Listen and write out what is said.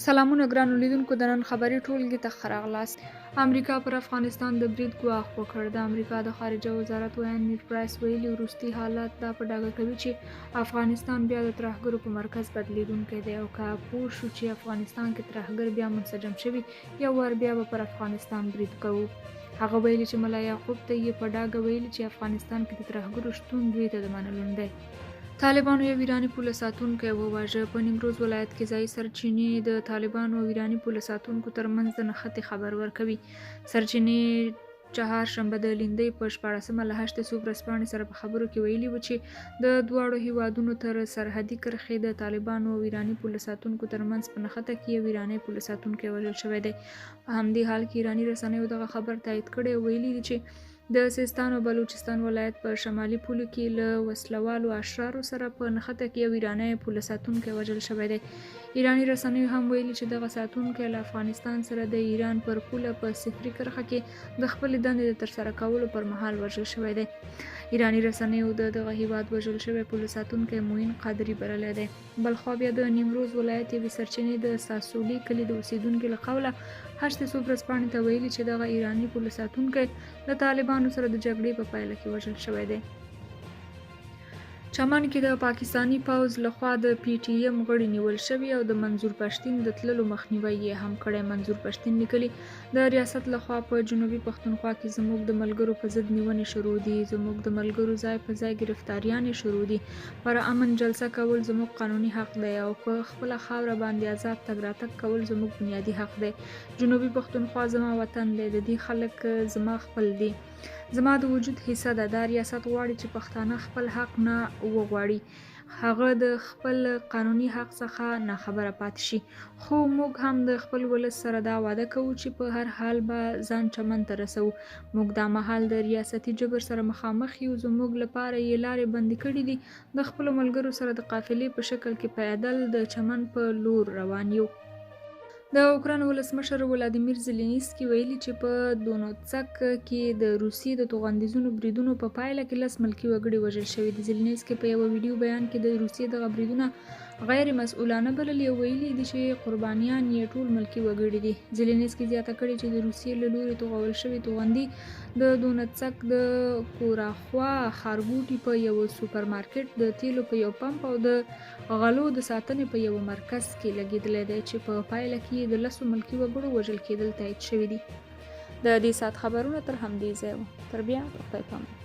سلامونه ګرانو لیدونکو د نن خبري ټولګې ته ښه راغلاست. امریکا پر افغانستان د برید ګواښ وکړ. د امریکا د خارجه وزارت ویاند نیډ پرایس ویلي، وروستي حالات دا په ډاګه کوي چې افغانستان بیا د ترهګرو په مرکز بدلیدونکی دی او که پوه شو چې افغانستان کې ترهګر بیا منسجم شوي، یو وار بیا به پر افغانستان برید کوو. هغه ویلي چې ملا یعقوب ته یې په ډاګه ویلي چې افغانستان کې د ترهګرو شتون دوی ته د منلو نه دی. طالبانو یو ایراني پوله ساتونکی وواژه. په نیمروز ولایت کې ځايي سرچینې د طالبانو او ایراني پوله ساتونکو ترمنځ د نښتې خبر ورکوي. سرچینې چهارشنبه د لیندۍ په 16مه له هشت صبح ورځپاڼې سره په خبرو کې ویلي و چې د دواړو هیوادونو تر سرحدي کرښې د طالبانو او ایراني پوله ساتونکو ترمنځ په نښته کې یو ایرانی پوله ساتونکی وژل شوی دی. په همدې حال کې ایراني رسنیو دغه خبر تایید کړی او ویلي دي چې د سیستان او بلوچستان ولایت په شمالي پولو کې له وسله والو اشرارو سره په نښته کې یو ایرانی پوله ساتونکی وژل شوی دی. ایراني رسنیو هم ویلي چې دغه ساتونکی له افغانستان سره د ایران پر پوله په صفري کرښه کې د خپلې دندې د ترسره کولو پر مهال وژل شوی دی. ایراني رسنیو د دغه هیواد وژل شوی پوله ساتونکی معین قادري بللی دی. بلخوا بیا د نیمروز ولایت یوې سرچینې د ساسولي کلي د اوسېدونکي له قوله هشت صبح ورځپاڼې ته ویلي چې دغه ایراني پوله ساتونکی له طالبانو سره د جګړې په پایله کې وژل شوی دی. چمن کې د پاکستاني پوځ لخوا د پي ټي ایم غړي نیول شوي او د منظور پښتین د تللو مخنیوی یې هم کړی. منظور پښتین لیکلي، د ریاست لخوا په جنوبي پښتونخوا کې زموږ د ملګرو په ضد نیونې شروع دي، زموږ د ملګرو ځای په ځای ګرفتاریانې شروع دي، پر امن جلسه کول زموږ قانوني حق دی او په خپله خاوره باندې ازاد تګ راتګ کول زموږ بنیادي حق دی. جنوبي پښتونخوا زما وطن دی، د دې خلک زما خپل دي، زما د وجود حصه ده، دا ریاست غواړي چې پښتانه خپل حق نه وغواړي، هغه د خپل قانوني حق څخه ناخبره پاتې شي. خو موږ هم د خپل ولس سره دا وعده کوو چې په هر حال به ځان چمن ته رسوو. موږ دا مهال د ریاستي جبر سره مخامخ یو، زموږ لپاره یې لارې بندې کړې دي، د خپلو ملګرو سره د قافلې په شکل کې پیادل د چمن په لور روان یو. د اوکراین ولسمشر ولادیمیر زیلینسکي ویلي چې په دونوتسک کې د روسیې د توغندیزونو بریدونو په پایله کې لس ملکي وګړي وژل شوي دي. زیلینسکي په یوه ویډیو بیان کې د روسیې دغه بریدونه غیر مسؤلانه بللي او ویلي دي چې قربانیان یې ټول ملکي وګړي دي. زیلینسکي زیاته کړې چې د روسیې له لوري توغول شوي توغندي د دونتسک د کوراخوا ښارګوټي په یوه سوپرمارکیټ، د تیلو په یو پمپ او د غلو د ساتنې په یوه مرکز کې لګېدلی دی چې په پایله کې یې د لسو ملکي وګړو وژل کېدل تایید شوي دي. د دې ساعت خبرونه تر همدې ځایه وو. تر بیا په خدای پامان.